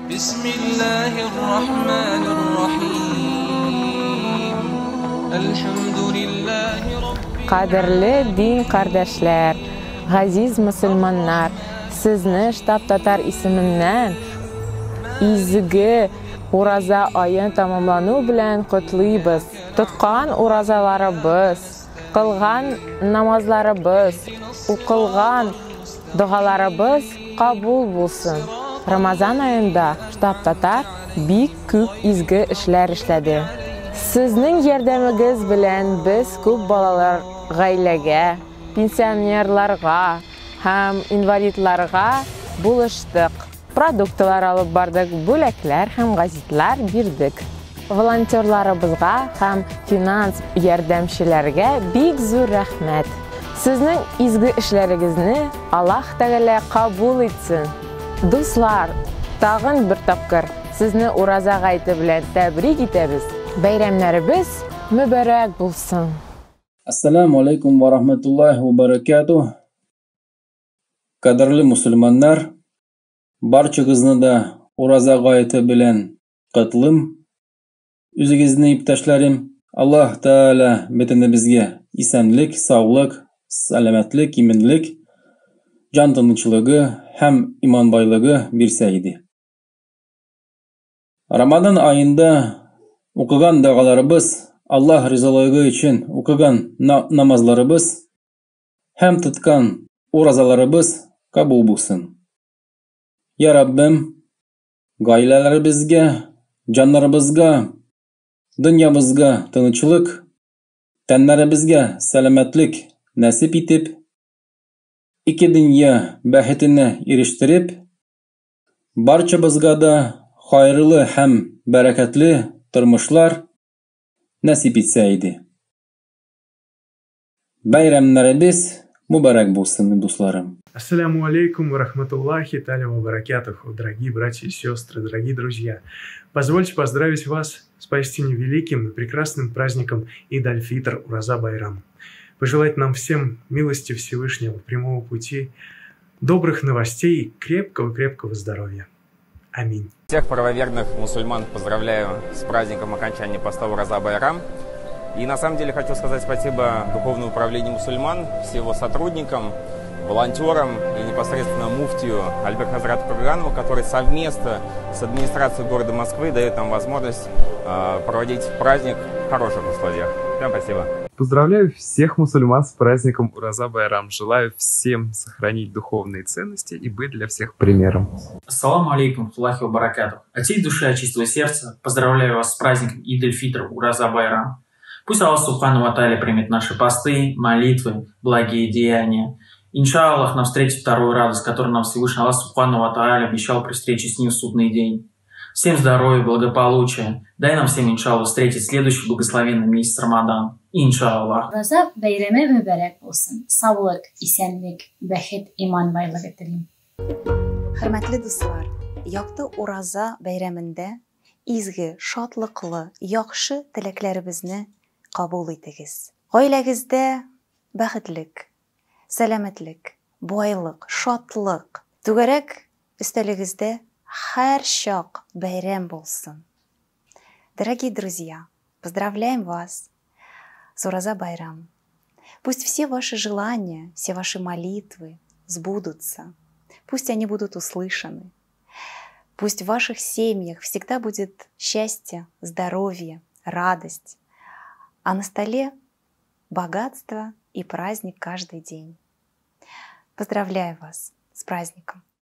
Бисмиллаһир рахманир рахим. Әлхәмдүлиллаһи раббил. Кадерле дин кардәшләр, газиз мөселманнар, сезне Штаб Татар исеменнән изге Ураза аен тәмамлану белән котлыйбыз. Тоткан уразаларыбыз, кылган намазларыбыз, укылган догаларыбыз кабул булсын. Рамазан аенда Штаб Татар бик күп изге эшләр эшләде. Сезнең ярдәмегез белән без күп балалар гаиләгә, пенсионерларга һәм инвалидларга булыштык. Продуктлар алып бардык, бүләкләр һәм газетлар бирдек. Волонтерларыбызга һәм финанс ярдәмчеләргә бик зур рәхмәт. Сезнең изге эшләрегезне Аллаһ Тәгалә кабул итсен. Дуслар, тагын бер тапкыр сезне Ураза гаете белән тәбрик итәбез. Бәйрәмнәребез мөбарәк булсын! Әссәләмү алейкум вә рахмәтуллаһи вә бәрәкәтүһ. Кадерле мусульманнар, барчагызны да Ураза гаете белән котлыйм. Үзегезне, иптәшләрем, Аллаһ Тәгалә бөтенебезгә исәнлек, саулык, сәламәтлек, иминлек, җан тынычлыгы һәм иман байлыгы бирсә иде. Рамадан аенда укыган догаларыбыз, Аллаһ ризалыгы өчен укыган намазларыбыз һәм тоткан уразаларыбыз кабул булсын. Я Раббым, гаиләләребезгә, җаннарыбызга, дөньябызга тынычлык, тәннәребезгә сәламәтлек нәсип итеп, ике дөнья бәхетенә ирештереп, барчабызга да хәерле һәм бәрәкәтле тормышлар нәсип итсә иде. Бәйрәмнәребез мөбарәк булсын, дусларым. Ассаляму алейкум ва рахматуллахи таля ва баракатуху, дорогие братья и сестры, дорогие друзья. Позвольте поздравить вас с поистине великим и прекрасным праздником Ид аль-Фитр Ураза Байрам. Пожелать нам всем милости Всевышнего, прямого пути, добрых новостей и крепкого-крепкого здоровья. Аминь. Всех правоверных мусульман поздравляю с праздником окончания поста Ураза Байрам. И на самом деле хочу сказать спасибо Духовному управлению мусульман, всем его сотрудникам, волонтерам и непосредственно муфтию Альберту Хазрату Крганову, который совместно с администрацией города Москвы дает нам возможность проводить праздник в хороших условиях. Всем спасибо. Поздравляю всех мусульман с праздником Ураза Байрам. Желаю всем сохранить духовные ценности и быть для всех примером. Ассаламу алейкум, Аллахи ва баракатух. От всей души, от чистого сердца поздравляю вас с праздником Ид аль-Фитр Ураза Байрам. Пусть Аллах Субхану ва Тааля примет наши посты, молитвы, благие деяния. Иншаллах, нам встретит вторую радость, которую нам Всевышний Аллах Субхану ва Тааля обещал при встрече с ним в судный день. Всем здоровья, благополучия. Дай нам всем, иншаллах, встретить следующий благословенный месяц Рамадан. Иншаллах. Ураза бәйрәме мөбарәк булсын. Саулык, исәнлек, бәхет, иман байлыгы телим. Хөрмәтле дуслар, якты Ураза бәйрәмендә изге, шатлыклы, яхшы теләкләребезне кабул итегез. Гаиләгездә бәхетлек, сәламәтлек, байлык, шатлык, түгәрәк өстәлегездә һәр чак бәйрәм булсын. Дорогие друзья, поздравляем вас с Ураза Байрам. Пусть все ваши желания, все ваши молитвы сбудутся. Пусть они будут услышаны. Пусть в ваших семьях всегда будет счастье, здоровье, радость, а на столе богатство и праздник каждый день. Поздравляю вас с праздником!